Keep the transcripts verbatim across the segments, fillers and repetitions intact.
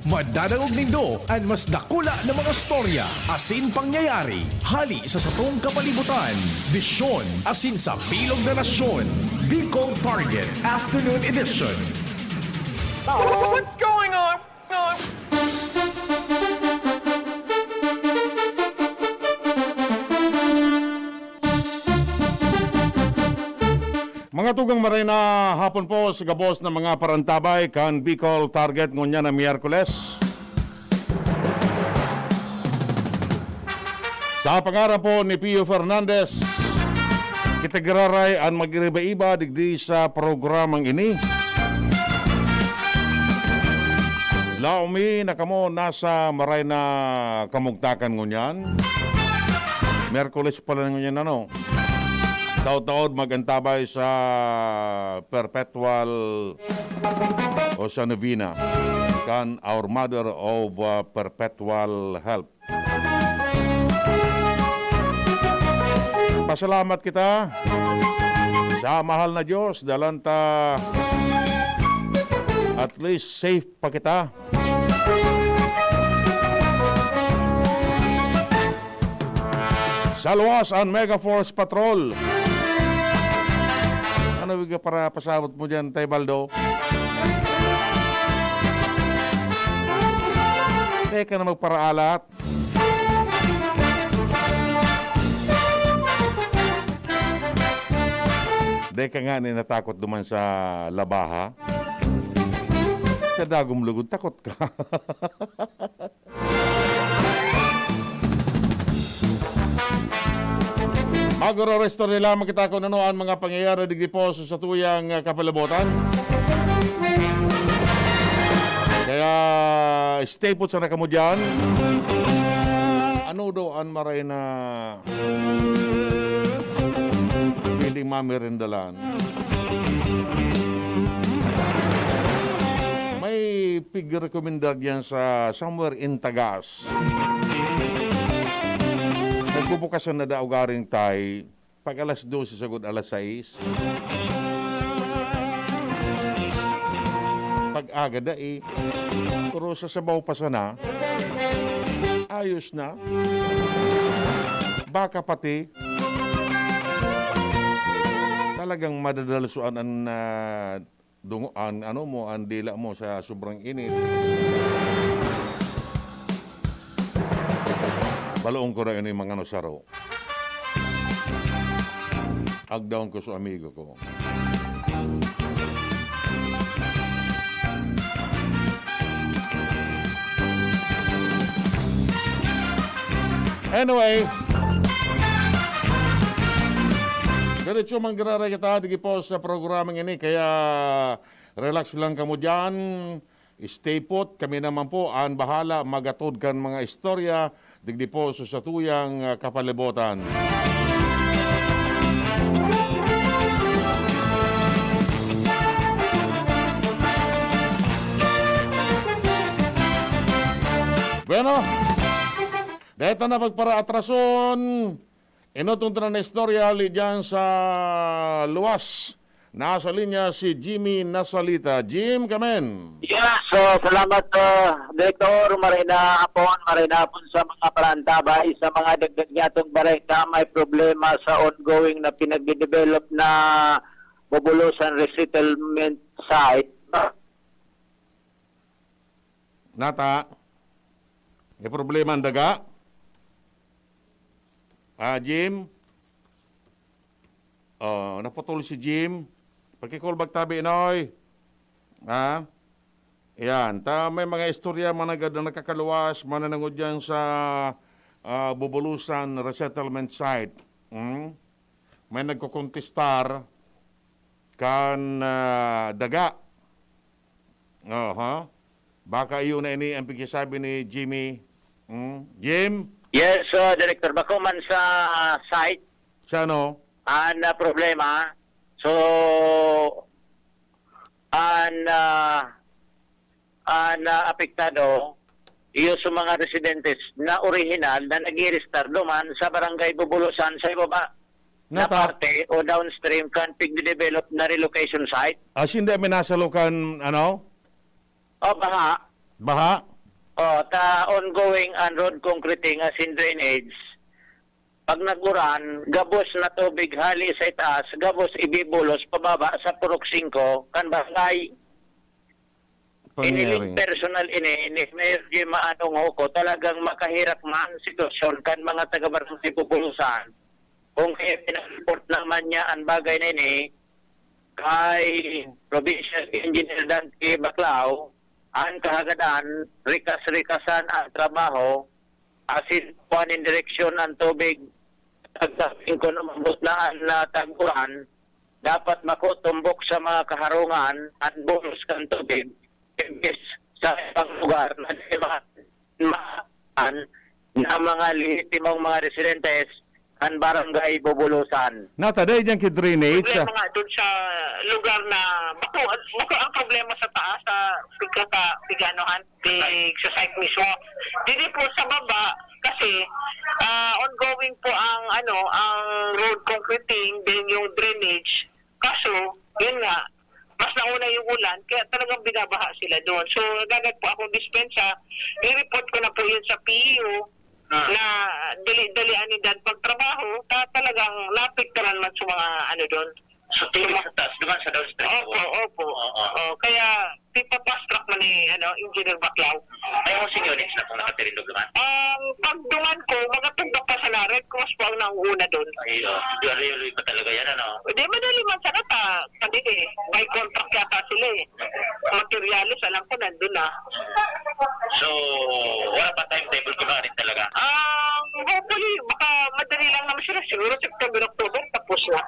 Madadangog nindo an mas dakula na mga storya asin pangyayari hali sa satong kapalibutan, bisyon asin sa bilog na nasyon. Bicol Target Afternoon Edition. What's going on? Mga tugang, maray na hapon po sa gabos na mga parantabay kan Bicol Target ngunyan na Miyerkules. Sa pangaran po ni Pio Fernandez, kita giraray an mag-iba-iba digdi sa programang ini. Laom mi na kamo nasa maray na kamugtakan ngunyan. Miyerkules pala ngunyan, ano? Taod-taod mag-antabay sa perpetual o sa novena kan Our Mother of, uh, Perpetual Help. Pasalamat kita sa mahal na Diyos, dalan ta at least safe pa kita. Sa luwas an Mega Force Patrol. Ano wiga para pasabot mo diyan, Tay Baldo? Teka na magparaalat. Dai ka nga ni natakot duman sa labaha? Sa dagom lugod, takot ka. Mag-oro-restore lamang kita kung ano ang mga pangyayari digdi po sa satuyang, ah, kapalabotan. Kaya, stay put sana kamo diyan. Ano daw ang maray na pwedeng mamirindalan? May pigrekomendar diyan sa somewhere in Tagas. Nagbubukas na daw garing Thai pag alas dose sagud alas sais. Pag aga dai. Pero sa sabaw pa sana, ayos na. Baka pati, talagang madadalsuan ang, ah, dungo-, an ano mo, an dila mo sa sobrang init. Baloon ko na ini, mga ano, saro. Agdaon ko sa amigo ko. Anyway, diretso man giraray kita, digi po sa programang ini, kaya relax lang kamo diyan. Stay put, kami naman po an bahala magatod kan mga istorya digdi po sa satuyang, ah, kapalibotan. Bueno, dahil ta na pagparaatrason, enot tong tanan na istorya, hali diyan sa luwas. Nasa linya si Jimmy Nasalita. Jim, kamen. Yes, so, salamat, ah, Direktor. Maray na hapon, maray na hapon sa mga parantabay, sa mga dagdag niyatong bareta, may problema sa ongoing na pinagde-develop na Bubulusan Resettlement Site. Nata, may problema ang daga? Ah, Jim? Oh, naputol si Jim. Paki-call back tabi, Noy. Ha? Yan. Ta, may mga istorya, mga nagad-, na nakakaluwas, mananangod yan sa, ah, Bubulusan Resettlement Site. Hmm? May nagkukontestar kan, ah, daga. Aha. Baka iyo na ini ang pagkasabi ni Jimmy. Hmm? Jim? Yes, uh, Director. Bako man sa site, Sa ano? Ang, uh, problema, so, ang, uh, ang, uh, apektado, iyo sa mga residentes na orihinal na nag-i-register duman sa Barangay Bubulusan sa ibaba na Nata- parte o downstream kan pigde-develop na relocation site. Ah, sinda minasalo kan, ano? O, baha. Baha? Oh, ta ongoing an road concreting asin drainage. Pag nag-uran, gabos na tubig hali sa itaas, gabos ibibulos pababa sa Purok singko kan barangay. Iniling personal ini ni Mayor Jim Anong Huko, talagang makahirak man sitwasyon kan mga taga-barangay Bubulusan. Kung ipinareport naman niya an bagay na ini kay Provincial Engineer Dante Baclao, an kahagadan, rikas-rikasan an trabaho, asin kuan nin direksyon an tubig. Pagkasabing kun umabot na an, ah, tag-uran, dapat makutumbok sa mga kaharungan an bulos kan tubig, imbes sa ibang lugar na di ma-, ma-, na mga lehitimong mga residentes kan Barangay Bubulusan. Nata, dai diyan ki drainage, ah. Problema nga dun sa lugar na bako, bako ang problema sa taas, sa pigkaka-, pig-anohan, pig-, sa site mismo. Didi po sa baba, kasi, ah, ongoing po ang, ano, ang road concreting, then yung drainage. Kaso, yun nga, mas nauna yung ulan, kaya talagang binabaha sila doon. So, nagagad po akong dispensa, i-report ko na po yun sa P E O, Ah. na dali-dali ang nila pagtrabaho, ta-, talagang naapektaran man sa mga ano doon. So, tingin sa taas, duman sa downstream Opo, po. Opo. Oo. Oo, kaya pipapast track man ni, ano, Engineer Baclao. Ay, housing units na pong nakatirindog duman? Um, pag duman ko, mga tugga pa sa Red Cross po ang nauuna doon. Ay, oo. Diyari-diyari pa talaga yan, ano? Hindi, madali man sana ta, madali eh. By contract yata sila eh. Materials, alam ko, nandun na. So, wala pa timetable ko na rin talaga? Um, hopefully, baka madali lang naman sila. Siguro September, October, tapos na.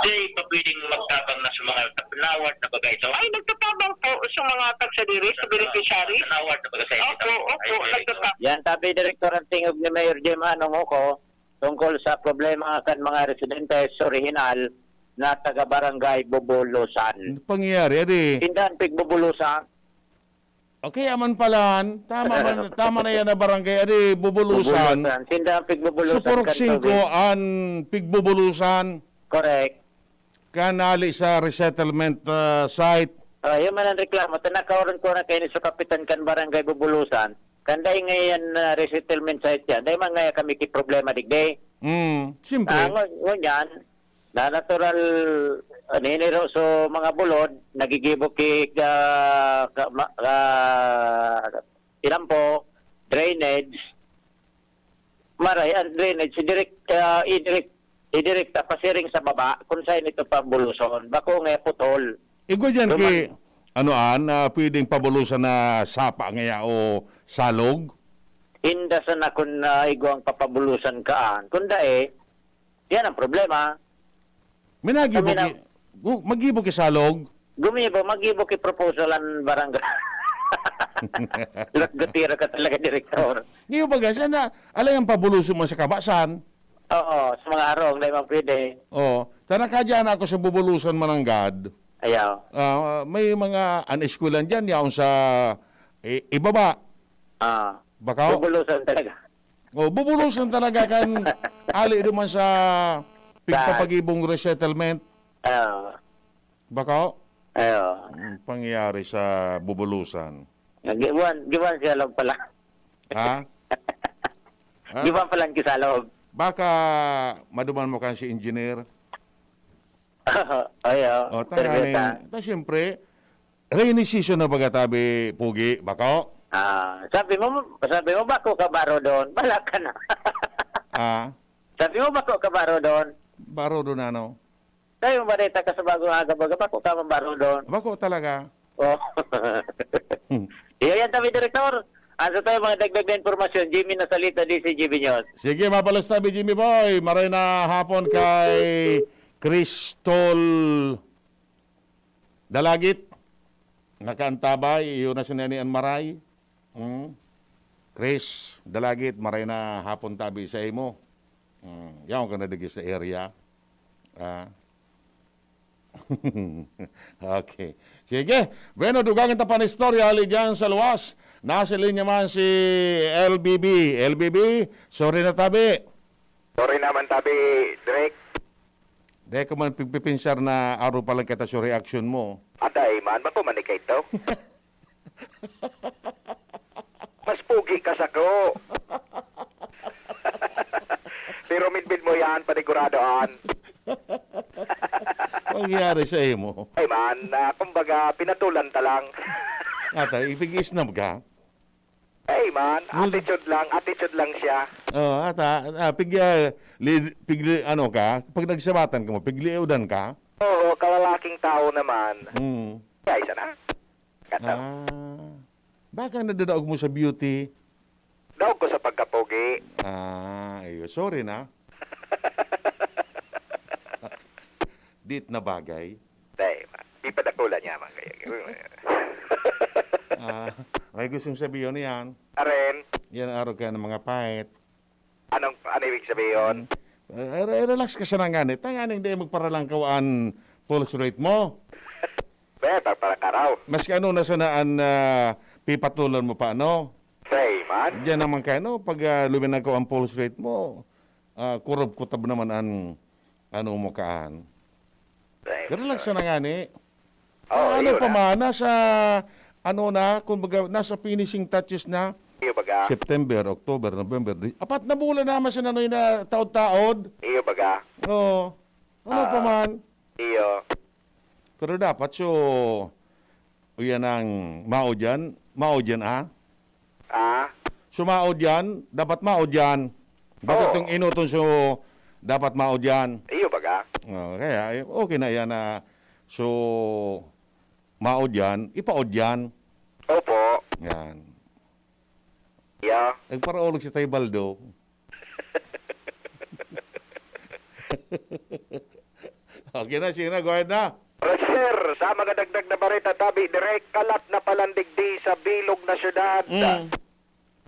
Di pa pwedeng magtabang na sa mga naward na bagay ito? Ay, nagtatabang po sa mga tagsadiri, sa beneficiaries. Naward na bagay sa Opo, opo, Ay, very good. nagtatabang. Yan, tabi, Direktor, ang tingog ni Mayor Jim Anong Huko tungkol sa problema kan mga residentes orihinal na taga Barangay Bubulusan. Ano pangyayari, adi? Tindahan Pigbubulusan. Okay, aman palan. Tama man, tama na yan na barangay, adi, Bubulusan. Bubulusan. Tindahan Pigbubulusan Suporok kan singko tubig. an Pigbubulusan. Correct. Kan ali sa resettlement, ah, site. Ah, yun man ang reklamo. Tanakawaron ko na kayo sa kapitan kan Barangay Bubulusan. Kan dai ngayon, ah, resettlement site yan. Dai man ngayon kami ki problema, digdi. Mm, siyempre. Ah, ngun-, ngunyan, na natural, ah, niniro so mga bulod, nagigibo ki, ah, ka-, ma-, ah, tinampo, drainage, maray, ang drainage, idirek-, ah, idirek-, idirekta pasiring sa baba, kung saan ito pabuluson. Bako nga putol. Igwa dyan Duman- ki, ano an, ah, pwedeng pabulusan na sapa ngaya o salog? Inda sana kun, ah, igwang papabulusan kaan. Kun dai, yan ang problema. May nagibo Kami na- ki, gu-, magibo ki salog? Gumibo, magibo ki proposal ang barangay. Laggatira ka talaga, Direktor. Ngayon baga, sana, alay ang pabuluso mo sa kabasan? Oo, sa mga harong, dai man pwede. Oo. Sana kadyan ako sa Bubulusan, Mananggad. Ayaw. Ah, may mga an-, eskwelahan dyan, yaon sa i-, ibaba. Ah. Bakaw? Bubulusan talaga. Oh, Bubulusan talaga kan ali duman sa Sa pigpapagibong resettlement. Ah. Bakaw? Ayaw. Ang pangyayari sa Bubulusan. Giwan, giwan siya lang pala. Ha? Ha? Giwan pala ang kisalog. Baka maduman mo kan si engineer. Ayaw. O, Pero tanganing, ta- ta, siyempre, rainy season na baga tabi, Pugi, bako? Ah, sabi mo, sabi mo, bako ka baro doon. Bala ka na. Ah? Sabi mo, bako ka baro doon. Baro doon, ano? Sabi mo, bareta ka sa bagong aga, baga, bako ka man baro doon. Bako talaga. Oh. Hmm. Iyo yan, tabi, Direktor. Ang sa tayo, mga dagdag na impormasyon, Jimmy Nasalita, D C G B News. Sige, mabalos tabi, Jimmy Boy. Maray na hapon kay Crystal Dalagit. Nakaantabay, iyo na si Neni an Maray. Hmm? Chris Dalagit, maray na hapon tabi sa imo. Hmm, yaon ka na digi sa area. Ah. Okay. Sige. Bueno, dugangan ta pa an istorya, hali diyan sa luwas. Nasa linya man si L B B. L B B, sorry na tabi. Sorry naman tabi, Direk. Dai ko man pigpipinsar na arog pa lang kita sa reaksyon mo. Aday man, bako man ikaw ito. Kasako. Pero midbid mo yan, panigurado an. Mangyari sa imo. Ay man, ah, kumbaga, pinatulan ta lang. Ata, ipig-isnab ka? Ay man, Well, attitude lang, attitude lang siya. Oh, ata, ah, pig, ah, li, pig, ano ka? Pag nagsabatan ka mo, pigliodan ka? Oo, kalalaking tao naman. Hmm. Kaya isa na. Kato. Ah. Baka nadadaog mo sa beauty. Daog ko sa pagkapogi. Ah, iyo. Sorry na. Dit na bagay. Dahil, di padakulan niya man kaya. Ah, may gustong sabihin yan. Aren, Yan araw kaya ng mga pahit. Anong, ano ibig sabihin? Eh, re- relax ka sana ngani. Tanganing di magparalangkaw an pulse rate mo. Be, pagparakaraw. Maski ano na sana an ah, pipatulan mo pa, ano? Say, man. Diyan naman kayo, no? Pag ah, luminangkaw ang pulse rate mo, ah, kurob-kutab naman an ano mo kaan. Say, Relax sana ngani. Oo, Ah, ano yun pa na. man, nasa, ano na, kumbaga, nasa finishing touches na. Iyo baga. September, October, November, Di- apat na bulan naman sa nanoy na taod-taod. Iyo baga. Oo. Ano pa Ah. man. Iyo. Pero dapat, so, uyan ang mao dyan, mao dyan, ah. Ah, So, mao dyan, dapat mao dyan. Bakit Oo. itong inuton so, dapat mao dyan. Iyo baga. Oh, kaya, okay na yan na, so, mao dyan, ipaod yan. Opo. Yan. Yeah. Nagparaolog si Tay Baldo. Okay na, sige na, go ahead na. Roger, sa mga dagdag na bareta, tabi, direk, kalat na palan digdi sa bilog na syudad. Mm.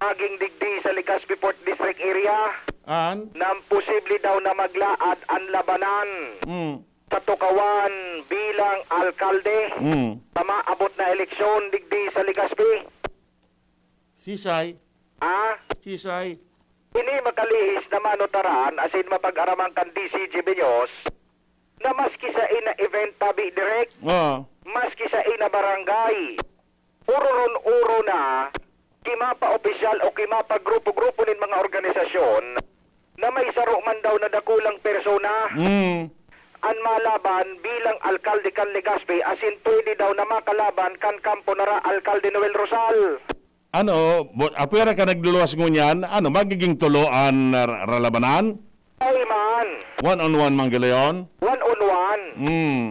Naging digdi sa Legazpi Fourth District area An? nang posible daw na maglaad an labanan Mm. sa tukawan bilang alkalde Mm. sa maabot na eleksyon digdi sa Legazpi. Sisay? Ah, Sisay? ini makalihis na manutaran asin mapag-araman kan D C G B News na maski sa ina event, tabi, direk, Ah. maski sa ina barangay, ururon-uro na ki mapaopisyal o ki mapagrupo-grupo nin mga organisasyon na may saro man daw na dakulang persona Mm. an malaban bilang alkalde kan Legazpi, asin pwede daw na makalaban kan kampo na ra Alkalde Noel Rosal. Ano, bu- apwera ka nagluluwas ngunyan, ano, magiging tulo an ra- ralabanan? Ay man, One on one, Manggalayon? one on one. Mm.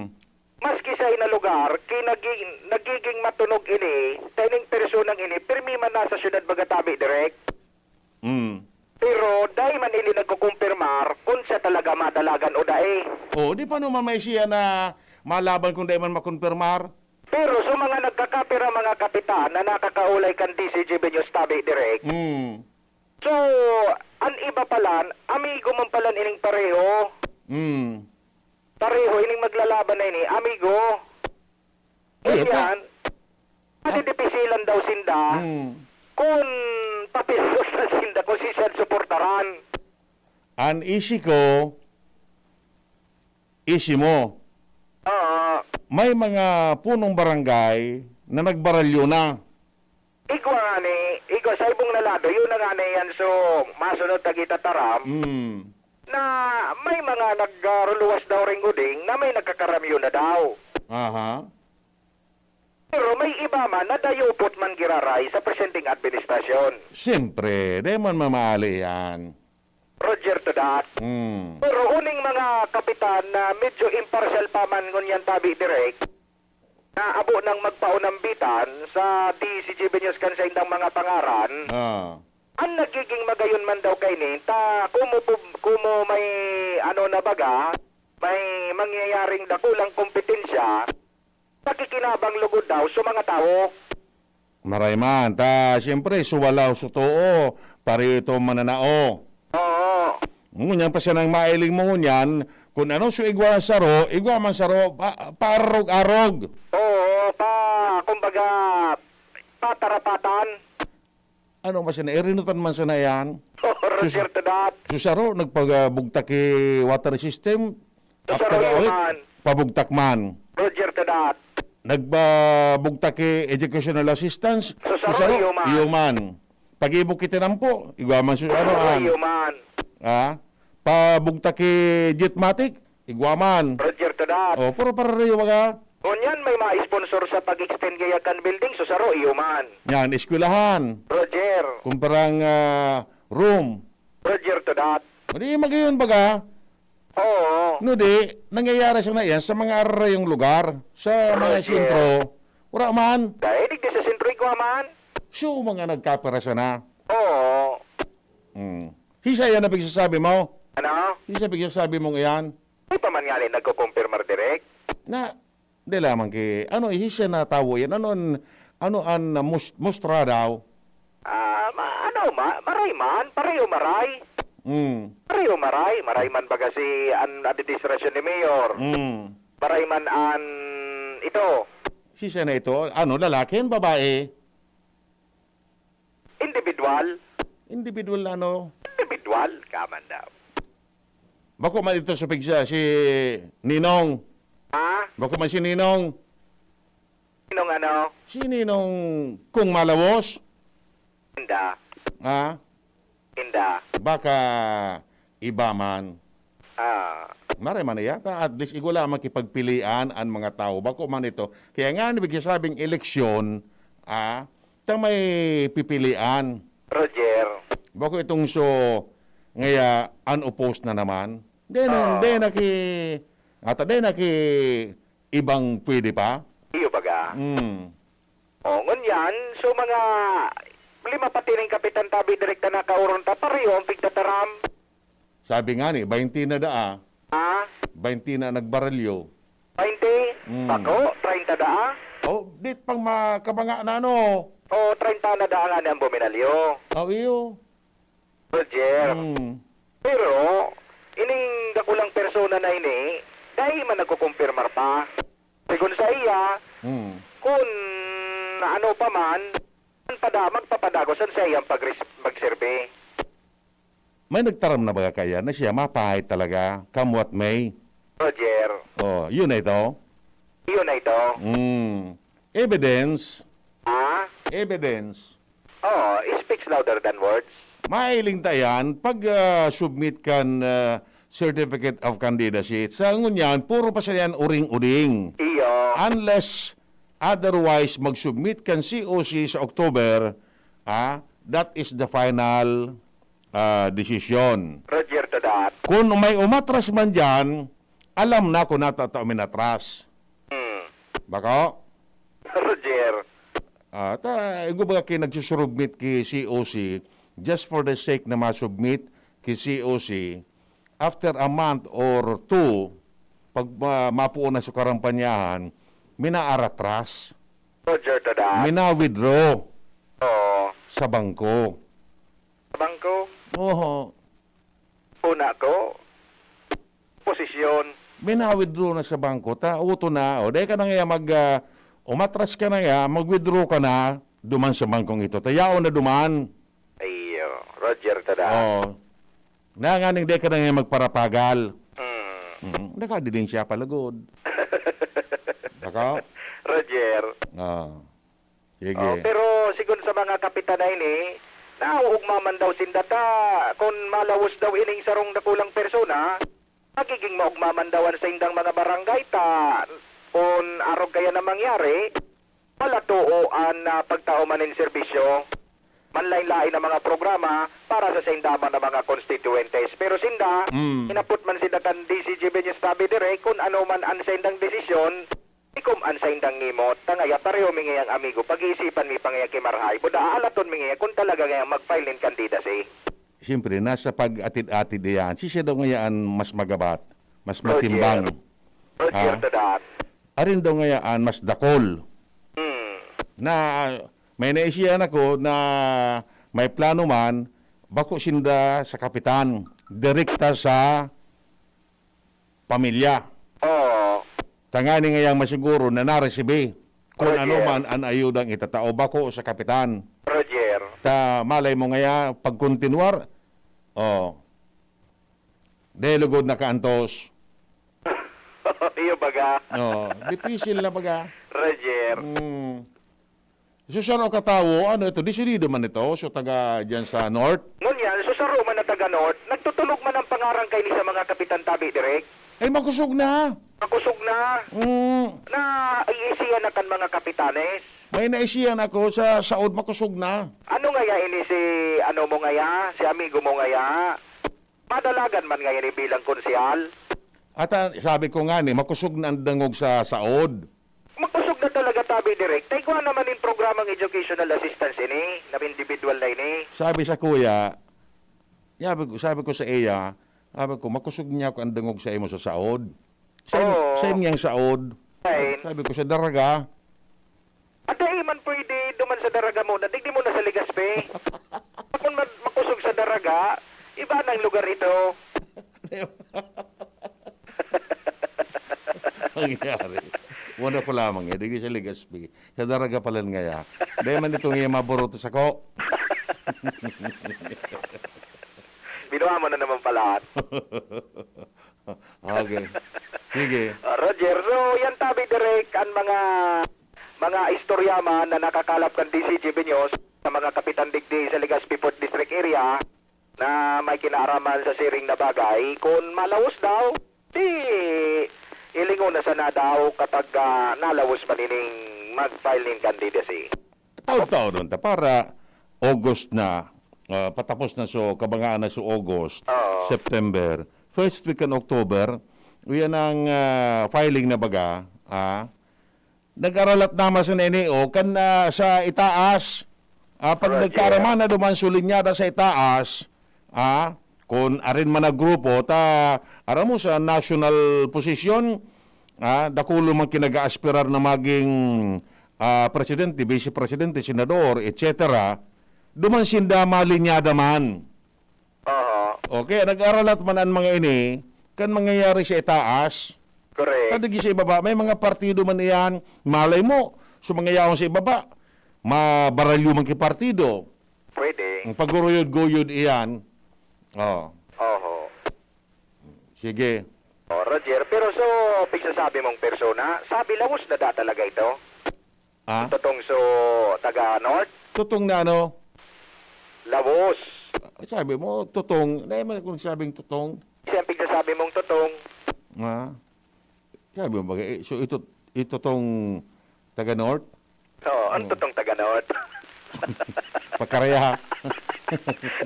Maski sa ina lugar, ki naging, nagiging matunog ini, sa ining personang ini, pirmi man nasa syudad baga, tabi, direk. Mm. Pero dai man ini nagkukumpirmar kung siya talaga madalagan o dai. Oh, di pa naman may siya na malaban kung di man makonfirmar. Pero sa mga nagkakapira, mga kapitan na nakakaulay kan D C G B News, tabi, direk. Mm. So, an iba palan, amigo man palan ining pareho. Mm. Pareho ining maglalaban na ini, amigo. Ay, ito. Yan. Madidipisilan daw sinda Mm. kung papisos na sinda kung si siya suportaran. An isi ko, isi mo. Oo. May mga punong barangay na nagbaralyo na. Igwa nga ni, igwa sa ibong lalado, yun na nga na yan, so, masunod ta kita taram, Mm. na may mga nagruluwas daw ring uding na may nagkakaramyo na daw. Aha. Pero may iba man na dayupot man giraray sa presenteng administrasyon. Siyempre, di man mamaali yan. Roger to that. Mm. Pero uning mga kapitan na medyo impartial pa man ngunyan, tabi, direk, na abo nang magpaunambitan sa D C G B News kan sa indang mga pangaran, Ah. ang nagiging magayon man daw kaini, ta kumo, kumo may ano na baga, may mangyayaring dakulang kompetensya, pakikinabang lugod daw sa mga tawo. Maray man. Ta, siyempre, suwalaw sa too, pareho ito mananao. Oo. Ngunyan pa siya nang mailing mo ngunyan, kung ano so igwa saro, igwa man saro, pa, paarog-arog. Oo, pa, kumbaga, patarapatan. Ano man siya na, irinutan man siya na yan. Roger to that. So saro, nagpabugtak ki water system. So After saro a yun week, man. pabugtak man. Roger to that. Nagpabugtak ki educational assistance. So saro, iyo man. Iyo man. Pag-ibok ki tinampo, igwa man su-, ano, Puro an? Iyo man. Ha? Pabugtak ki Jetmatic, igwa man. Roger to that. Oh, puro pararayo baga. Ngunyan, may ma-sponsor sa pag-extend kaya kan building, so saro, iyo man. Yan, eskwelahan. Roger. Kumparang, ah, room. Roger to that. Di magayon baga. Oo. No di, nangyayari sana yan sa mga ararayong lugar, sa mga Roger. Sentro. Wala man. Dahil digdi sa sentro, igwa man. So, mga nagkapira sana. Oo. Hmm. Sisay yan na pigsasabi mo? Ano? Sisay pigsasabi mong iyan? Di pa man nga rin nagkukumpirmar, Direk. Na, di lamang ki, ano, sisay na tawo yan? Ano an, ano an, ah, mus-, mustra daw? Ah, ma-, ano, ma-, maray man, pareho maray. Hmm. Pareho maray, maray man baga si an administrasyon ni Mayor. Hmm. Maray man an ito. Sisay na ito? Ano, lalaki, babae? Individual. Individual na ano? Individual, kaman daw. Bako man ito sa pigsa, si Ninong. Ha? Bako man si Ninong. Ninong ano? Si Ninong kung malawos. Inda. Ha? Inda. Baka iba man. Ah. Maray man iya, ta at least igwa lamang ki pagpilian an mga tawo. Bako man ito. Kaya nga, ibig sabing eleksyon, ah, ta may pipilian. Roger. Bako itong so, ngaya, unopposed na naman. Di na, Ah. di na ki, ata di na ki ibang pwede pa? Iyo baga. Hmm. O, ngunyan, so mga lima pati ning kapitan tabi direkta na kaoron ta, pareho ang pigtataram. Sabi nga ni, baynte na daa. Ha? Baynte na nagbaralyo. Baynte? Hmm. Bako, treinta daa? O, di pang makabanga na, no? O, treinta na daa nga ni ang buminalyo. O, iyo. Roger. Hmm. Pero, ining dakulang persona na ini, dai man nagkukumpirmar pa. Sigon sa iya, Hmm. kun ano pa man, an pada-, magpapadagos an saiyang pagres-, pagserbi. May nagtaram na baga kaya na siya mapahay talaga, come what may? Roger. Oh, yun na ito? Yun na ito. Mm. Evidence. Ah? Evidence. Oo, it speaks louder than words. Mahiling ta yan pag, ah, submit kan, ah, certificate of candidacy. Sa ngunyan, puro pa siya yan uring-uring. Iyo. Unless otherwise, mag-submit kan C O C sa October, ah, that is the final, ah, decision. Roger to that. Kung may umatras man dyan, alam na kung natatao minatras. Hmm. Bako? Roger. Ah, ta, igwa baga ki nagsusubmit ki C O C, just for the sake na ma-submit ki C O C, after a month or two, pag ma-, mapuon na sa karampanyahan, minaaratras. Roger to that. Mina-withdraw Oo. sa bangko. Sa bangko? Oho. Una ko, posisyon. Mina-withdraw na sa bangko, ta, uto na. O, dai ka na ngaya mag, ah, umatras ka na ngaya, mag-withdraw ka na, duman sa bangkong ito. Ta yaon na duman. Iyo, Roger to that. Oo. Nanganing dai ka na ngaya magparapagal. Hmm. Mm, nakadilin siya palagod. Bako? Roger. Oo. Sige. Oh, pero sigon sa mga kapitan na ini, naoogma man daw sinda ta kun malawos daw ining sarong dakulang persona, magiging maogma man daw an saindang mga barangay ta kun arog kaya na mangyari, malatoo an, ah, pagtao man nin serbisyo, manlain-lain na mga programa para sa sainda man na mga konstituyentes. Pero sinda, Mm. inapot man sinda kan D C G Benyastabe dire kun ano man an saindang desisyon, Ikom an saindang ngimot, ta ngaya pareho mi ngayang amigo, pag-iisipan mi pa ngaya ki Marhay, buda aalaton mi ngaya kun talaga ngayang mag-file nin candidacy. Siyempre, nasa pag-atid-atid iyan. Siya daw ngaya an mas magabat, mas Roger. matimbang. Roger Ah. to that. Arin daw ngaya an mas dakol. Hmm. Na may naisihan ako na may plano man, bako sinda sa kapitan, direkta sa pamilya. Oo. Tanganing ngayang masiguro na naresibi kun Roger. ano man an ayudang itatao bako sa kapitan. Roger. Ta malay mo ngaya pagkontinuar, oh, dai lugod na kaantos. Iyo baga. No, dipisil na baga. Roger. Mm. So, saro katawo, ano ito, desidido man ito, so taga diyan sa North? Ngunyan, so saro man na taga North, nagtutulog man ang pangarang kaini sa mga kapitan tabi, Direk. Ay, makosog na. Makosog na. Mm. Na, iisiyan na kan mga kapitanes. May naisiyan ako sa saod, makosog na. Ano ngaya ini si, ano mo ngaya, si amigo mo ngaya? Madalagan man ngaya ni bilang konsehal? At, ah, sabi ko nga ni, makosog na ang dangog sa saod. Makosog na talaga tabi, Direk. Ta igwa naman nin programang educational assistance ini, na individual na ini. Sabi sa kuya, sabi ko, sabi ko sa iya, sabi ko, "Makosog niya ako ang dangog sa imo sa saod." Sa im-, Oo. Sa imong saod. Fine. Sabi ko, "Sa Daraga." At dai man pwede duman sa Daraga mo na, digdi mo na sa Legazpi. Kung mag-, makosog sa Daraga, iba nang lugar ito. Mangyari. Una ko lamang eh, digdi sa Legazpi. Sa Daraga pala ngaya. Dai man itong iya maburuto sa ko. Binuha mo na naman pala. Okay. Sige. Ah, Roger, so yan tabi, Direk, ang mga, mga istorya man na nakakalap kan D C G B News sa mga kapitan digdi sa Legazpi Fourth District area na may kinaaraman sa siring na bagay. Kung malawos daw, di ilingon na sana daw kapag, ah, nalawos man ining mag-file nin candidacy. Taon-taon ta para August na, ah, patapos na so, kabangaan na so August, Oo. September, first week kan October, uyan ang, ah, filing na baga, ah. Nag-aralat naman sa N E O, kan, ah, sa itaas, ah, pag Right, nagkaaraman yeah. na duman so linyada sa itaas, ah, kun arin man na grupo, ta, aram mo sa national position, ah, dakulo man kinag-aaspirar na maging, ah, presidente, vice presidente, senador, et cetera, duman sinda malinyada man. Aha. Okay, nag-aralat man an mga ini, kan mangyayari sa itaas. Correct. Kadagi sa ibaba, may mga partido man iyan, malay mo, sa mga yaon sa ibaba, mabaralyo man ki partido. Pwede. Ang paguruyod-guyod iyan. Oh. Oho. Sige. Oh, Roger, pero so, pigsasabi mong persona, sabi lawos na da talaga ito? Ah? Totong so, taga North? Totong na ano? Lawos. Ah, sabi mo, totong. Dahil man kung sabing totong. Kasi ang pigsasabi mong totong. Ah? Sabi mo, baga, eh, so ito, ito tong taga North? Oo, ang Oo. totong taga North. Pagkaraya.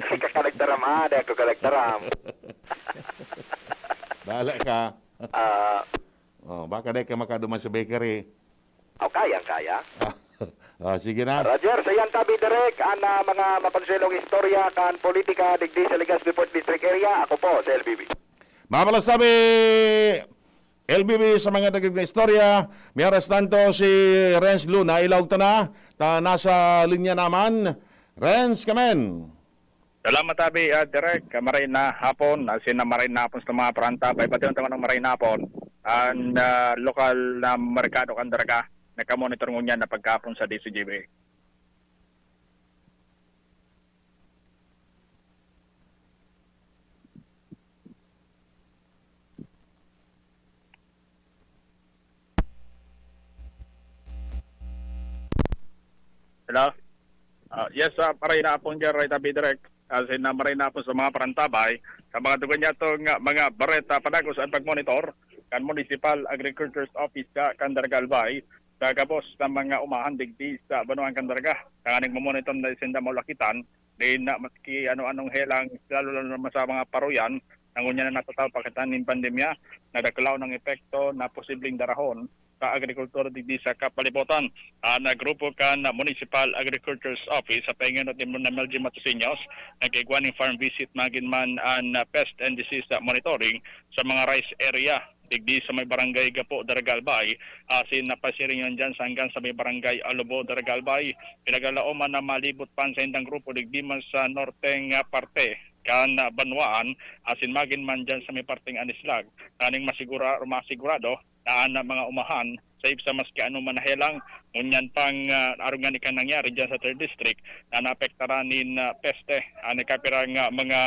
Ikaw ka nagtaram, ah, di ako ka nagtaram. Bahala ka. Ah. Oh, baka di ka makaduman sa bakery. Oh, kayang-kaya. Ah, sige na. Roger, sa yan tabi, Direk, ang, ah, mga makonsuelong istorya kan politika digdi sa Legazpi Fourth District Area. Ako po, sa L B B. Mabalas tabi, L B B sa mga dagdag na istorya. Mientras tanto, si Renz Luna, ilaog ta na, ta nasa linya naman. Renz, kamen. Salamat, Abi, ah, Direk. Ah, maray na hapon, asin na maray na hapon sa mga parantabay. Pati yung taman ng maray na hapon, ang, ah, lokal na merkado kan Daraga, nakamonitor ngunyan na pagkahapon sa D C G B. Hello? Ah, yes, ah, maray na hapon dyan, Ray Tabi Direk. Asin na maray na hapon sa mga parantabay. Sa mga dugan niya itong, ah, mga bareta, padagos ang pagmonitor kan Municipal Agriculture's Office sa Candaraga, Albay, sa gabos na mga umahan digdi sa Banwaan Candaraga. Tanganing mamonitor na sinda maulakitan, din na maski ano-anong helang, lalo-lalo naman sa mga paruyan, na ngunyan na natataw pakatan nin pandemya, na daklaw ng epekto na posibleng darahon sa agrikultura digdi sa kapalibotan. An grupo kan Municipal Agriculture's Office sa paingunot ni Ma'am Melgie Matosiños, nag-igwa nin farm visit magin man an pest and disease monitoring sa mga rice area digdi sa may barangay Gapo, Daraga, Albay, asin napasiring yan dyan sa hanggang sa may barangay Alubo, Daraga, Albay. Pinagalaoman na malibot pa an saindang grupo digdi man sa norteng, ah, parte kan, ah, banwaan, asin magin man dyan sa may parteng Anislag, tanganing masigura-, masigurado na an mga umahan safe sa maski ano man na helang. Ngunyan pang, ah, arog ngani kan nangyari diyan sa third district na naapektaran nin, ah, peste, ah, nagkapirang, ah, mga,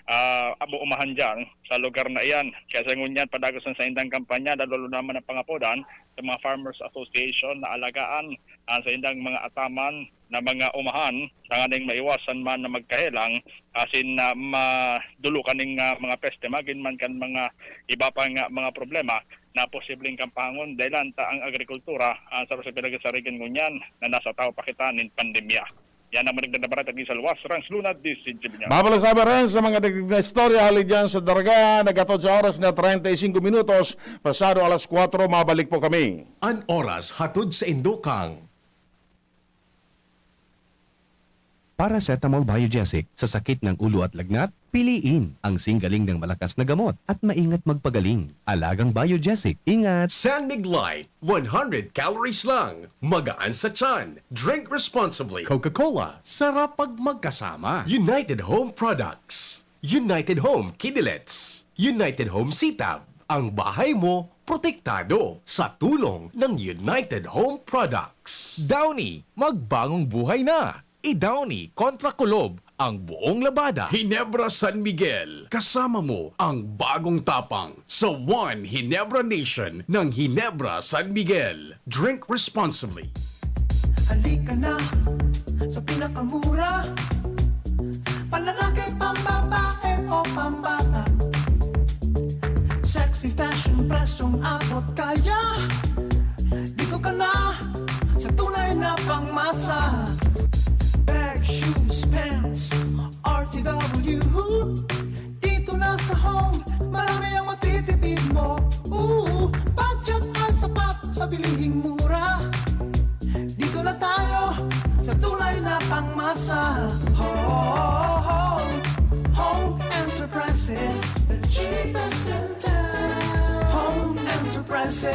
ah, abo umahan diyan sa lugar na iyan. Kaya sa ngunyan, padagos na sa indang kampanya, lalo naman ang pangapodan sa mga Farmers Association na alagaan ang sa indang mga ataman na mga umahan, tanganing maiwasan man na magkahelang, asin na madulukan ning, ah, mga peste, magin man kan mga iba pang, ah, mga problema na posibleng kampahangon dahilan ta ang agrikultura, ah, sa sa pinagsasarigan ngunyan na nasa tahaw pa kita nin pandemya. Yan ang manigdan na bareta digdi sa luwas, Rans Luna, D C G Binyag. Babalik sa rin sa mga dagdag na istorya hali dyan sa Daraga. Naghatod sa oras na treinta y cinco minutos, pasado alas kuwatro, mabalik po kami. An oras hatod sa Indokang. Paracetamol Biogesic sa sakit ng ulo at lagnat, piliin ang singgaling ng malakas na gamot at maingat magpagaling. Alagang Biogesic, ingat! San Mig Light, one hundred calories lang. Magaan sa tiyan. Drink responsibly. Coca-Cola, sarap pag magkasama. United Home Products. United Home Kidilets. United Home Sitab. Ang bahay mo, protektado sa tulong ng United Home Products. Downy, magbagong buhay na. I-Downy kontra kulob ang buong labada. Ginebra San Miguel, kasama mo ang bagong tapang sa One Ginebra Nation ng Ginebra San Miguel. Drink responsibly. Halika na sa pinakamura, panlalaki, pambabae o pambata. Sexy fashion, presyong abot kaya. Dito ka na sa tunay na pangmasa. Bag, shoes, pants, R T W. Dito na sa Home, marami ang matitipid mo. Ooh, budget ay sapat sa bilihing mura. Dito na tayo sa tunay na pangmasa. Home, Home Enterprises, the cheapest in town. Home Enterprises.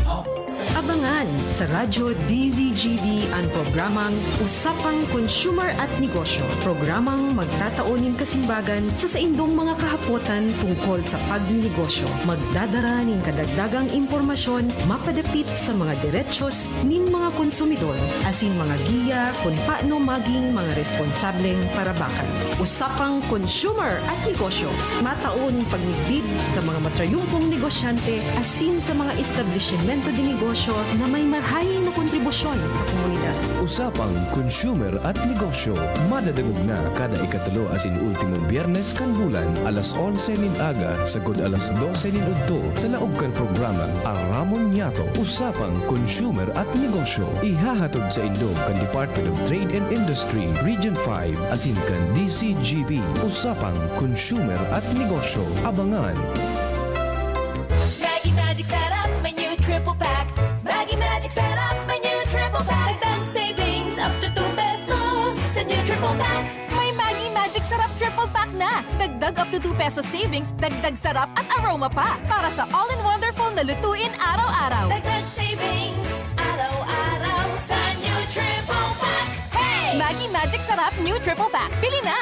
Home. Abangan sa Radyo D Z G B an programang Usapang Consumer at Negosyo. Programang magtatao nin kasimbagan sa saindong mga kahapotan tungkol sa pagninegosyo. Magdadara nin kadagdagang impormasyon mapadapit sa mga derechos nin mga konsumidor, asin mga giya kun paano maging mga responsableng parabakan. Usapang Consumer at Negosyo, matao nin pagmigbid sa mga matrayumpong negosyante asin sa mga establisimento de negosyo na may marahay na kontribusyon sa komunidad. Usapang Consumer at Negosyo, madadangog na kada ikatulo asin ultimong Biyernes kan bulan, alas onse nin aga sagkod alas dose nin udto, sa laog kan programang Aramon Niyato, Usapang Consumer at Negosyo. Ihahatod saindo kan Department of Trade and Industry, Region five, asin kan D C G B, Usapang Consumer at Negosyo. Abangan! Maggi Magic Sarap, may new triple pack. Maggi Magic Sarap, may new triple pack. Dagdag savings up to two pesos sa new triple pack. May Maggi Magic Sarap triple pack na. Dagdag up to two pesos savings, dagdag sarap at aroma pa. Para sa all-in-wonderful na lutuin araw-araw. Dagdag savings, araw-araw sa new triple pack. Hey! Maggi Magic Sarap New Triple Pack. Bili na!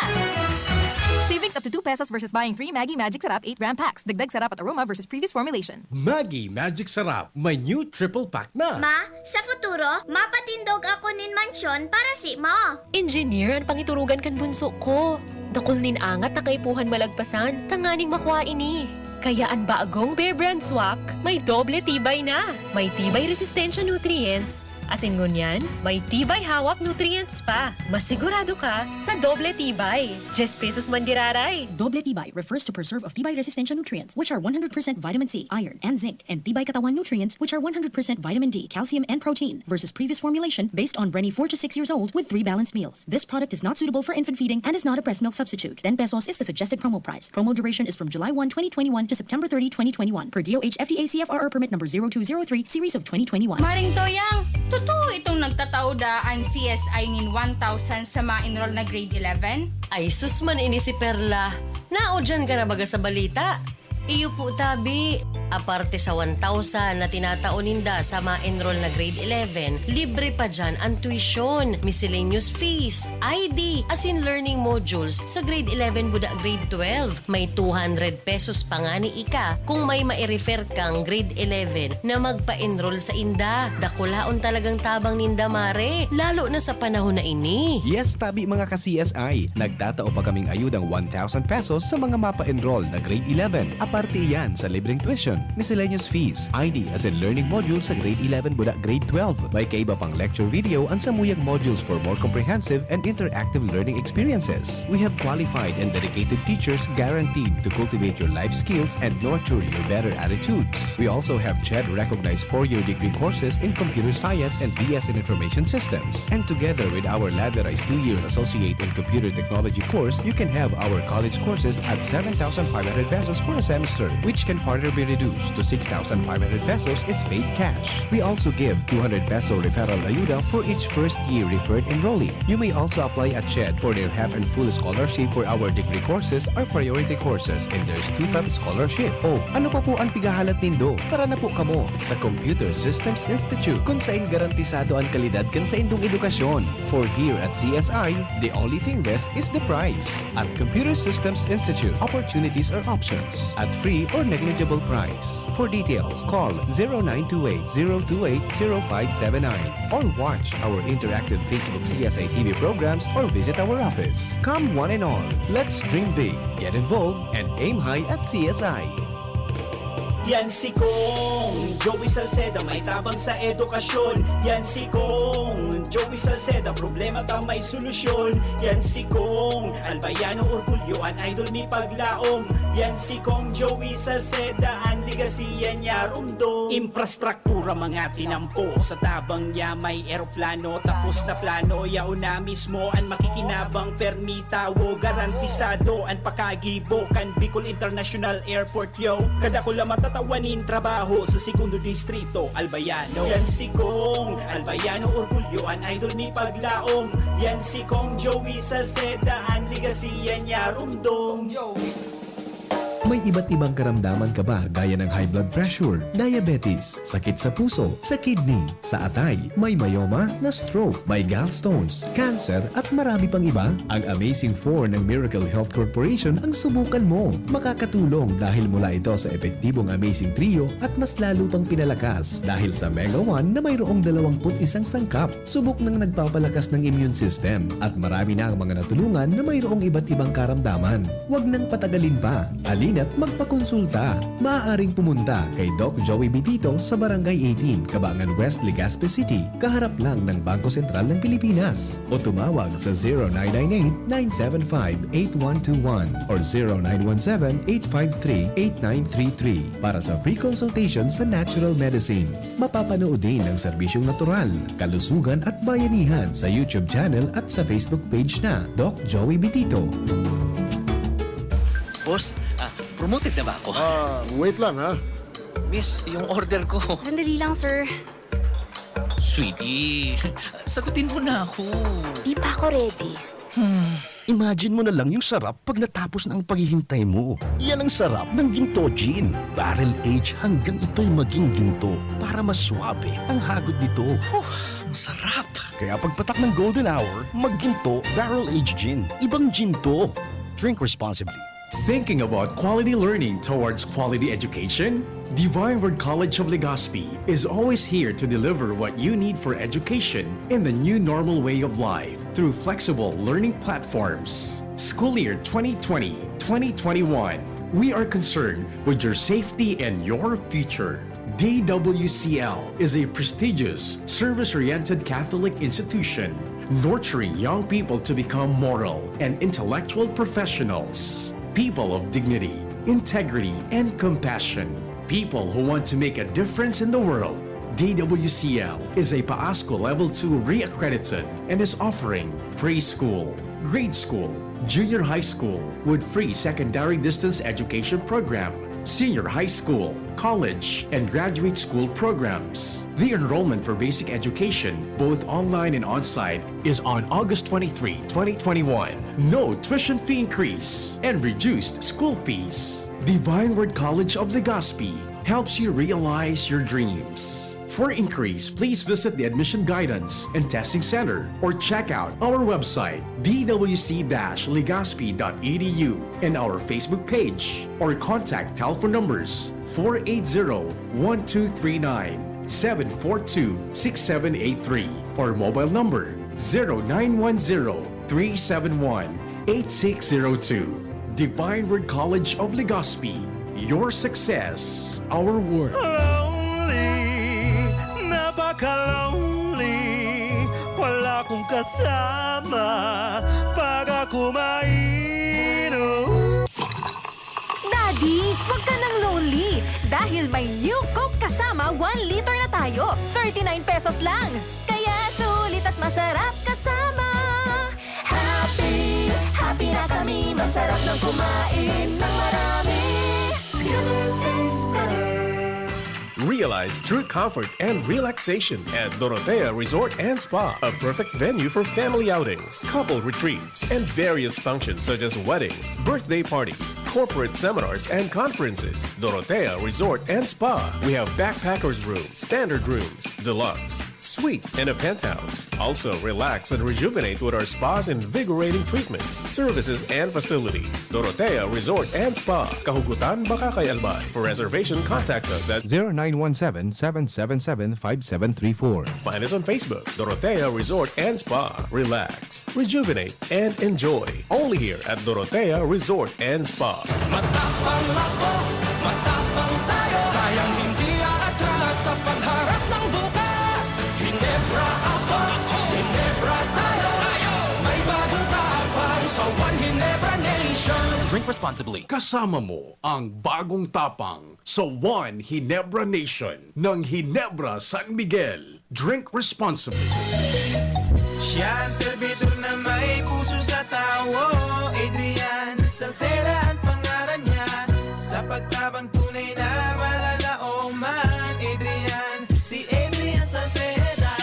Savings up to two pesos versus buying three Maggi Magic Sarap eight gram packs. Dagdag sarap at aroma versus previous formulation. Maggi Magic Sarap, may new triple pack na. Ma, sa futuro, mapatindog ako nin mansyon para si mo. Engineer an pangiturugan kan bunso ko. Dakul nin angat na kaipuhan malagpasan tanganing makua ini. Kaya an bagong Bear Brand Swak may doble tibay na. May tibay resistensya nutrients, asin ngunyan, may tibay hawak nutrients pa. Masigurado ka sa doble tibay. Diyes pesos man giraray. Doble tibay refers to preserve of tibay resistensya nutrients, which are one hundred percent vitamin C, iron, and zinc, and tibay katawan nutrients, which are one hundred percent vitamin D, calcium, and protein, versus previous formulation based on Brenny four to six years old with three balanced meals. This product is not suitable for infant feeding and is not a breast milk substitute. Ten pesos is the suggested promo price. Promo duration is from July one, twenty twenty-one to September thirty, twenty twenty-one, per D O H F D A C F R R permit number zero two zero three, series of twenty twenty-one. Maring Toyang, totoo itong nagtatao daa an C S I nin one thousand sa mga enroll na grade eleven? Ay, sus man ini si Perla. Naudyan ka na baga sa balita? Iyo po, tabi. Aparte sa one thousand na tinatao ninda sa ma-enroll na grade eleven, libre pa diyan ang tuition, miscellaneous fees, I D, asin learning modules sa grade eleven buda grade twelve. May two hundred pesos pa ngani ika kung may mai-refer kang grade eleven na magpa-enroll sa inda. Dakulaon talagang tabang ninda, Mare, lalo na sa panahon na ini. Yes, tabi, mga ka-C S I, nagtatao pa kaming ayudang one thousand pesos sa mga mapa-enroll na grade eleven. Aparte iyan sa libreng tuition, miscellaneous fees, I D asin learning modules sa grade eleven buda grade twelve. May kaiba pang lecture video an samuyang modules for more comprehensive and interactive learning experiences. We have qualified and dedicated teachers guaranteed to cultivate your life skills and nurture your better attitudes. We also have CHED-recognized four-year degree courses in computer science and B S in information systems. And together with our ladderized two-year associate in computer technology course, you can have our college courses at seven thousand five hundred pesos for a semester, which can further be reduced to six thousand five hundred pesos if paid cash. We also give two hundred peso referral ayuda for each first-year referred enrollee. You may also apply at CHED for their half and full scholarship for our degree courses or priority courses, and there's two-fifths scholarship. Oh, ano pa po ang pighahalat nindo? Tara na po kamo sa Computer Systems Institute, kung sain garantisado ang kalidad kan saindong edukasyon. For here at C S I, the only thing best is the price. At Computer Systems Institute, opportunities are options at free or negligible price. For details, call zero nine two eight zero two eight zero five seven nine or watch our interactive Facebook C S I T V programs or visit our office. Come one and all, let's dream big, get involved, and aim high at C S I. Yan si Kong Joey Salceda, may tabang sa edukasyon. Yan si Kong Joey Salceda, problema ta may solusyon. Yan si Kong Albayano Orgulyo, an idol mi paglaom. Yan si Kong Joey Salceda, an legacy yan niya rumdom. Infrastruktura mga tinampo, sa tabang niya may eroplano. Tapos na plano, yaon na mismo an makikinabang. Permi tawo, garantisado an pakagibo kan Bicol International Airport, yo. Kadakula matatawan nin trabaho sa Segundo Distrito, Albayano. Yan si Kong Albayano Orgulyo, an idol mi paglaom. Yan si Kong Joey Salceda, an legacy yan niya rumdom. May iba't ibang karamdaman ka ba, gaya ng high blood pressure, diabetes, sakit sa puso, sa kidney, sa atay, may myoma, na-stroke, may gallstones, cancer, at marami pang iba? Ang Amazing Four ng Miracle Health Corporation ang subukan mo. Makakatulong dahil mula ito sa epektibong Amazing Trio at mas lalo pang pinalakas dahil sa Mega One na mayroong dalawampu't isang sangkap. Subok nang nagpapalakas ng immune system at marami na ang mga natulungan na mayroong iba't ibang karamdaman. Huwag nang patagalin pa. Halina't magpakonsulta. Maaaring pumunta kay Doc Joey Bitito sa Barangay eighteen, Cabangan West, Legazpi City, kaharap lang ng Bangko Sentral ng Pilipinas. O tumawag sa zero nine nine eight, nine seven five, eight one two one or zero nine one seven, eight five three, eight nine three three para sa free consultation sa natural medicine. Mapapanood din ang serbisyong natural, kalusugan at bayanihan sa YouTube channel at sa Facebook page na Doc Joey Bitito. Boss, ah, promoted na ba ako? Ah, wait lang, ha? Miss, yung order ko. Sandali lang, sir. Sweetie, sagutin mo na ako. Di pa ako ready. Hmm. Imagine mo na lang yung sarap pag natapos na ang paghihintay mo. Yan ang sarap ng Ginto Gin. Barrel age hanggang ito'y maging ginto para mas swabe ang hagod nito. Huh, ang sarap! Kaya pagpatak ng golden hour, magginto, barrel age gin. Ibang gin to. Drink responsibly. Thinking about quality learning towards quality education? Divine Word College of Legazpi is always here to deliver what you need for education in the new normal way of life through flexible learning platforms. School year twenty twenty, twenty twenty-one, we are concerned with your safety and your future. D W C L is a prestigious, service-oriented Catholic institution nurturing young people to become moral and intellectual professionals, people of dignity, integrity, and compassion, people who want to make a difference in the world. D W C L is a PAASCU Level two re-accredited and is offering preschool, grade school, junior high school with free secondary distance education program, senior high school, college, and graduate school programs. The enrollment for basic education, both online and on-site, is on August twenty-three, twenty twenty-one. No tuition fee increase and reduced school fees. Divine Word College of Legazpi, helps you realize your dreams. For inquiries, please visit the Admission Guidance and Testing Center or check out our website, d w c dash legazpi dot e d u, and our Facebook page, or contact telephone numbers four eight zero, one two three nine, seven four two, six seven eight three, or mobile number zero nine one zero, three seven one, eight six zero two. Divine Word College of Legazpi, your success, our work. Lonely, napaka-lonely, wala akong kasama pag ako mainom. Daddy, wag ka nang lonely dahil may New Coke Kasama one liter na tayo. Thirty-nine pesos lang. Kaya sulit at masarap kasama. Happy, happy na kami. Masarap ng kumain ng marami. It's gonna taste better. Realize true comfort and relaxation at Dorotea Resort and Spa, a perfect venue for family outings, couple retreats, and various functions such as weddings, birthday parties, corporate seminars, and conferences. Dorotea Resort and Spa. We have backpackers room, standard rooms, deluxe, suite, and a penthouse. Also, relax and rejuvenate with our spa's invigorating treatments, services, and facilities. Dorotea Resort and Spa, Kahugutan, Bacacay, Albay. For reservation, contact us at zero nine one seven, seven seven seven, five seven three four. Find us on Facebook, Dorotea Resort and Spa. Relax, rejuvenate, and enjoy. Only here at Dorotea Resort and Spa. Matapang ako, matapang tayo. Kayang hindi aatras sa pagharap ng bukas. Hinebra ako, Hinebra tayo. May bagong tapang sa One Hinebra Nation. Drink responsibly. Kasama mo ang bagong tapang sa One Hinebra Nation ng Hinebra San Miguel. Drink responsibly. Siya ang servidor na may puso sa tawo, Adrian Salceda ang pangaran niya. Sa pagtabang tunay na malalaoman, Adrian, si Adrian Salceda.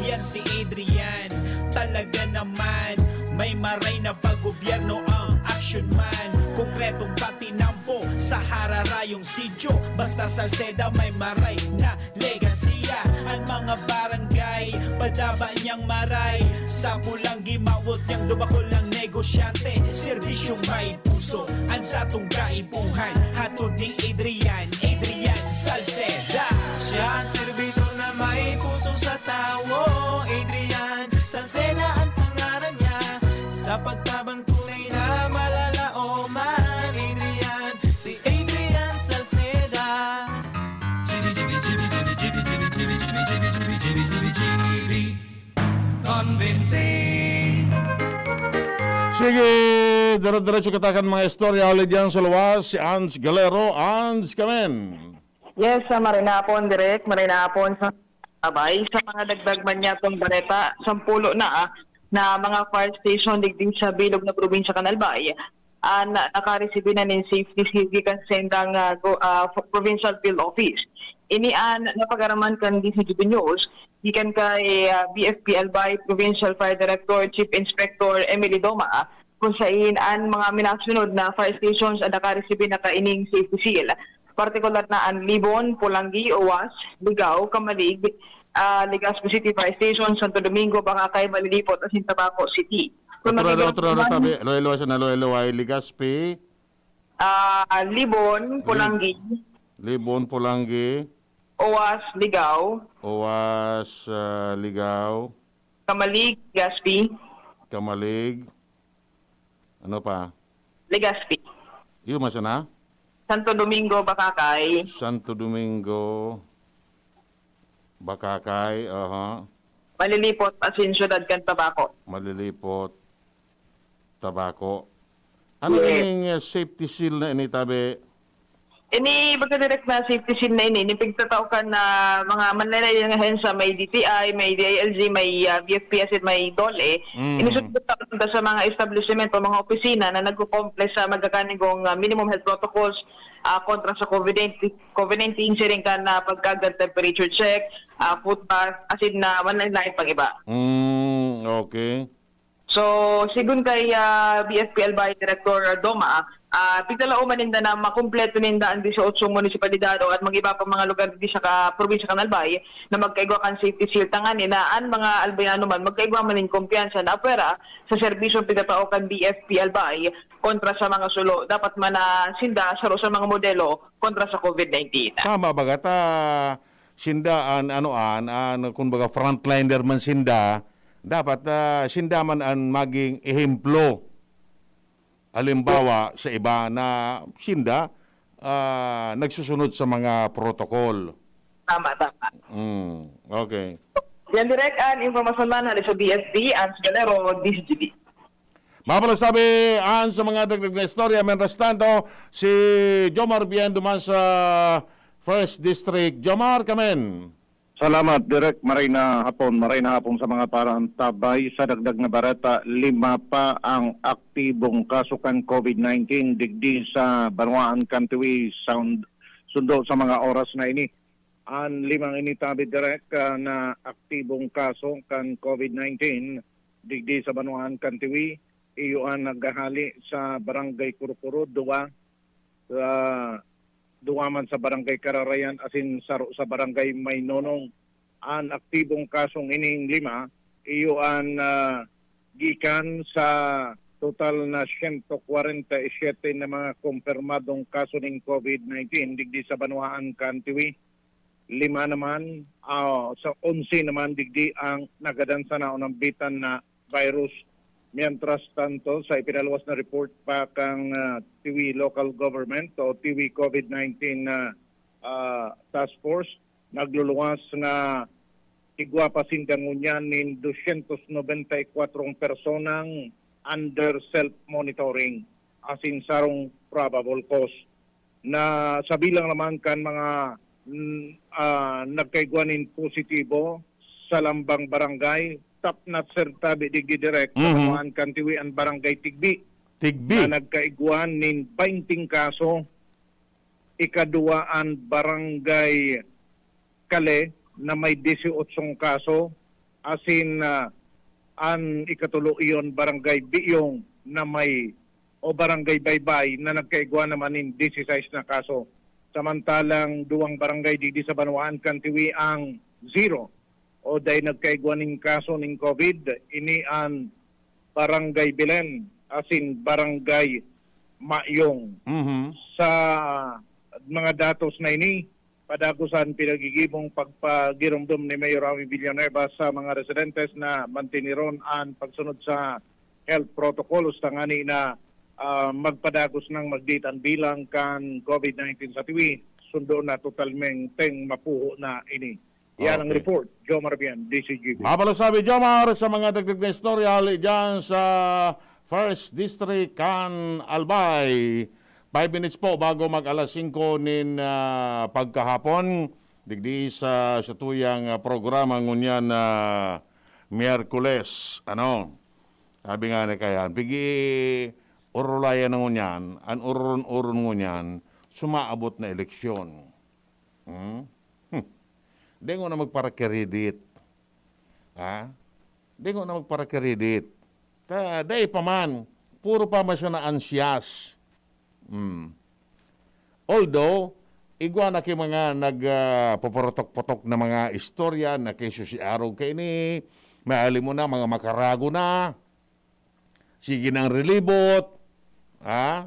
Yan si Adrian, talaga naman. May maray na pag-gobyerno ang action man. Konkretong patinampo sa hararayong sityo. Basta Salceda may maray na legasiya. Ang mga barangay, padaba niyang maray. Sa pulang gimawot niyang dubakol ang negosyante. Serbisyong may puso, ang satong kaipuhan. Hatod ni Adrian, Adrian Salceda. Siya ang servidor na may puso sa tawo, Adrian Salceda ang pangaran niya. Sa pagtabang tunay na malalaoman, Adrian, si Adrian Salceda. Convincing. Sige, dire-diretso kita kan mga istorya huli diyan sa luwas, si Ans Galero. Ans, kamen. Yes, ah, maray na hapon, Direk. Maray na hapon sa abay. Sa mga dagdag man niya itong bareta, sampulo na, ah, na mga fire station digdi sa bilog na probinsya kan Albay, ah, na, nakaresibi na nin safety seal gikan sa indang, ah, go-, ah, provincial field office. Ini an napag-araman kan D C G B News, gikan kay, ah, B F P Albay Provincial Fire Director Chief Inspector Emily Doma, ah, kung sain an mga minasunod na fire stations an nakaresibi na kaining safety seal. Partikular na an Libon, Polangui, Oas, Ligao, Camalig, ah, Legazpi City Fire Station, Santo Domingo, Bacacay, Malilipot, asin Tabaco City. Kung Otro, otro, otro, magiging tabi. Loy, loy, sana, loy, loy, Legazpi. Ah, Libon, Lib-, Polangui. Libon, Polangui. Oas, Ligao. Oas, ah, Ligao. Camalig, Legazpi. Camalig. Ano pa? Legazpi. Iyo, masa na? Santo Domingo, Bacacay. Santo Domingo, Bacacay, aha. Malilipot, asin siyudad kan Tabaco. Malilipot, Tabaco. Ano Yes. ining, eh, safety seal na ini, tabi? Ini, baga direct na safety seal na ini, ini pigtatao kan na mga manlalayang ahensya, may D T I, may D I L G, may, ah, B F P S, may DOLE. Mm. Ini sugod sa mga establishment o mga opisina na nagko-comply sa magkakanigong, ah, minimum health protocols, ah, kontra sa COVID nineteen, COVID nineteen, siring kan na pagkagad temperature check, ah, foot bath, asin na manlalayang pang iba. Mm, okay. So, sigun kay, ah, B F P Albay Director Doma, ah, Ah, pigtalaoman ninda na makumpleto ninda an dieciocho munisipalidad o an mga iba pang mga lugar digdi sa ka-, probinsya kan Albay na magkaigwa kan safety seal, tanganing an mga Albayano man magkaigwa man nin kumpiyansa na apwera sa serbisyong pigtatao kan B F P Albay kontra sa mga sulo. Dapat man na sinda saro sa mga modelo kontra sa COVID nineteen. Tama baga ta sinda an, ano, an, an, kumbaga, frontliner man sinda, dapat, ah, sinda man an maging ehemplo. Halimbawa sa iba na sinda, ah, nagsusunod sa mga protocol. Tama, tama. Mm, okay. Yan, Direk, an impormasyon man hali sa B S P, Ans Galero, D Z G B. Mapalas sabi, an sa mga dagdag na istorya. Mientras tanto, si Jomar Bien duman sa First District. Jomar, kamen. Salamat, Direk. Maray na hapon. Maray na hapon sa mga paraantabay. Sa dagdag na bareta, lima pa ang aktibong kaso kan COVID nineteen digdi sa banwaan kan Tiwi, sound, sundo sa mga oras na ini. An limang ini tabi, Direk, ah, na aktibong kaso kan COVID nineteen digdi sa banwaan kan Tiwi, iyo an naghahali sa Barangay Kurukuro, duwa, ah, duwa man sa Barangay Kararayan asin saro sa Barangay Maynonong. An aktibong kasong ining lima, iyo an, ah, gikan sa total na siyento kwarenta y siyete na mga kumpirmadong kaso nin COVID nineteen digdi sa banwaan kan Tiwi. Lima naman, ah, sa onse naman digdi ang nagadan sa naunambitan na virus. Mientras tanto, sa ipinaluwas na report pa kan, ah, Tiwi Local Government o Tiwi COVID nineteen na, ah, Task Force, nagluluwas na igwa pa sinda ngunyan nin dosyentos nobenta y kwatro personang under self-monitoring asin sarong probable cause. Na sa bilang naman kan mga, mm, ah, nagkaigwa nin positibo sa lambang barangay, top notch, Sir, tabi digdi, Direk, sa Mhm. banwaan kan Tiwi an Barangay Tigbi, Tigbi. na nagkaigwa nin baynte kaso. Ikaduwa an Barangay Kale na may dieciocho kaso, asin, ah, an ikatulo iyon, Barangay Biyong na may, o Barangay Baybay na nagkaigwa naman nin dieciséis na kaso. Samantalang duwang barangay digdi sa banwaan kan Tiwi ang zero o dai nagkaigwa nin kaso nin COVID, ini an Barangay Belen asin Barangay Mayong. Mhm. Sa mga datos na ini, padagos an pinagigibong pagpagiromdom ni Mayor Ami Villanueva sa mga residentes na mantiniron an pagsunod sa health protocols tangani na, ah, magpadagos nang magdiit an bilang kan COVID nineteen sa Tiwi. Sundo na totalmenteng mapuho na ini. Yan ang Okay. report, Jomar Bian, D C G B. Mapalas sabi, Jomar, sa mga dagdag na istorya hali dyan sa First District kan Albay. Five minutes po bago mag alas singko nin, ah, pagkahapon. Digdi sa, sa tuyang, ah, programa ngunyan na Miyerkules. Ano? Sabi nga na kayan, pigi-urulayan na ngunyan, an uron-uron ngunyan, sumaabot na eleksyon. Hmm? Hmm. Dengo na magparakiridit. Ha? Dengo na magparakiridit. Ta, dai pa man. Puro pa man siya na ansyas. Hmm. Although, igwa na ki mga nag, ah, pupurutok-putok na mga istorya na ki Susi Arog kaini, maali mo na, mga makarago na. Sige nang rilibot. Ha?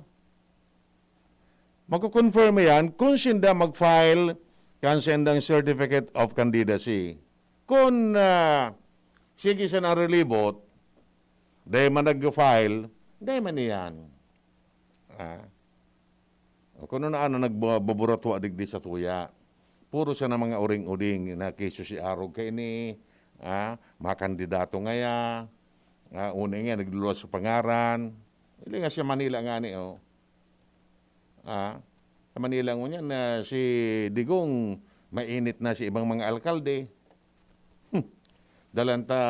Magko-confirm yan kung sinda mag-file kan sindang Certificate of Candidacy. Kung, ah, sige siya nang rilibot, dai man nag-file, dai man iyan. Ah. O, kuno na ano nagbaburatwa digdi sa tuya. Puro siya na mga uring-uring na ki Susi Arog kaini, ah, mga kandidato ngaya, ah, una nga nagluluwas sa pangaran. Ili nga siya Manila ngani, oh. Ah, sa Manila ngunyan na si Digong mainit na si ibang mga alkalde. Hmm. Dalan ta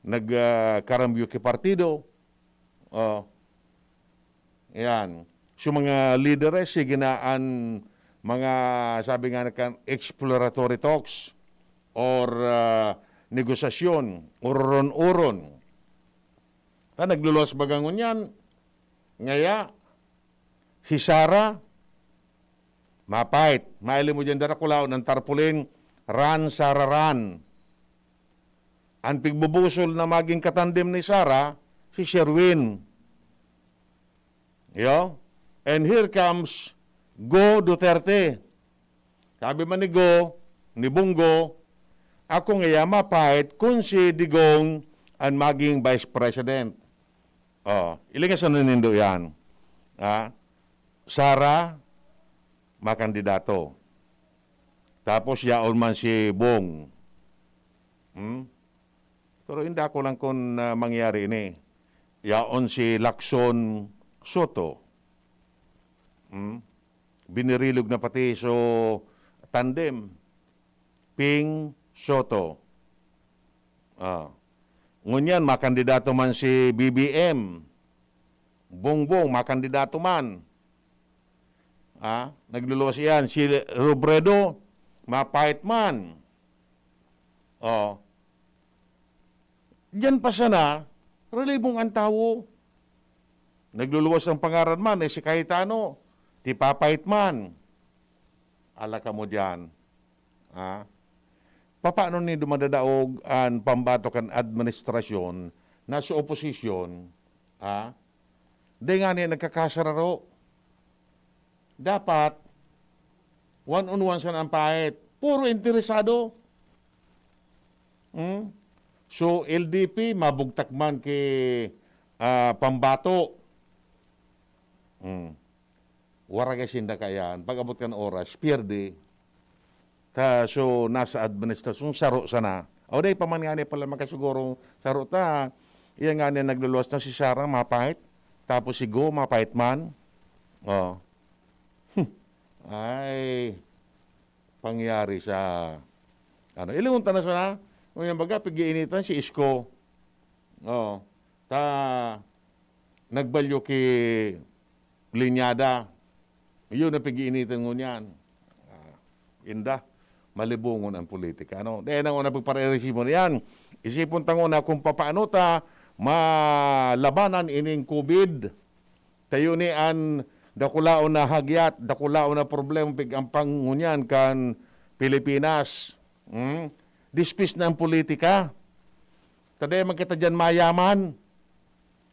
nag, ah, karambyo ki partido. Oh. Yan. So, mga lideres, sige na an mga, sabi nga na kan, exploratory talks or, ah, negosasyon, uron-uron. Ta nagluluwas baga ngunyan, ngaya, Si Sara, mapait. Mahiling mo diyan, darakulaon an tarpaulin, ran, Sara, ran. An pigbubusol na magin katandem ni Sara, si Sherwin. Yo? And here comes Go Duterte. Sabi man ni Go, ni Bongo, "Ako ngaya mapait kun si Digong an maging vice president." Oh, ilingasan na nindo yan. Ha? Sara, makandidato. Tapos yaon man si Bong. Hmm? Pero inda ko lang kun, ah, mangyari ini. Yaon si Lacson Soto. Hmm? Binirilog na pati so tandem. Ping Soto. Ah. Ngunyan, makandidato man si B B M. Bongbong, makandidato man. Ah, nagluluwas iyan. Si Robredo, mapait man. Oh. Diyan pa sana, relibong an tawo. Nagluluwas ang pangaran man, eh, si Cayetano, tipapait man. Ala kamo diyan. Ha? Papaano nindo madadaog an pambatok kan administrasyon na sa oposisyon? Ha? Dai ngani nagkakasararo. Dapat, one on one sana ang pait. Puro interesado. Hmm? So, L D P, mabugtak man ki, ah, pambato. Hmm. Waraga sinda kaiyan. Pag-abot kan oras, pierde. Ta, so, nasa administrasyon, saro sana. O, dai pa man ngani pala makasiguro, saro ta. Iyan ngani nagluluwas na si Sara, mapait. Tapos si Go, mapait man. Oh. Ay, pangyari sa, ano, ilingon ta na sana. Ngunyan baga, pag-iinitan si Isko. Oh. Ta, nagbalyo ki Linyada. Yun ang pag-iinitan ngunyan. Ah, inda, malibongon ang politika. Ano? Dahil ang unang pagparairisibo na yan, isipon ta nguna kung papaano ta malabanan ining COVID. Tayo ni an dakulaon na hagyat, dakulaon na problema, pig-ampang ngunyan kan Pilipinas. Hmm? Dispis na ang politika. Ta dai man kita diyan mayaman.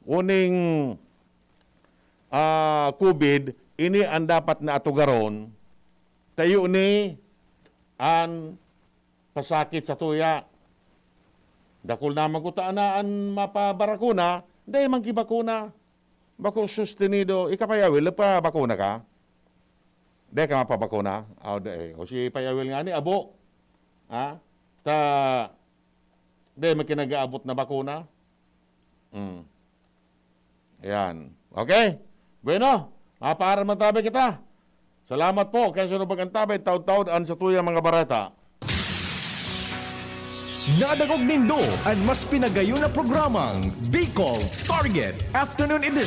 Uning, ah, COVID, ini an dapat na atugaron. Tayo ni an pasakit sa tuya. Dakul na man kuta na an mapabarakuna, dai man ki bakuna. Bako sustenido, ika pa Yawil, nagpabakuna ka? Dai ka mapabakuna? Aw, dai. O si pa Yawil ngani, abo. Ha? Ta, dai man ki nag-aabot na bakuna? Hmm. Ayan. Okay? Bueno, mapaaram na tabi kita. Salamat po. Kaya sunod pag-antabay, taod-taod an satuyang mga bareta. Nadangog nindo an mas pinagayon na programang Bicol Target Afternoon Edition.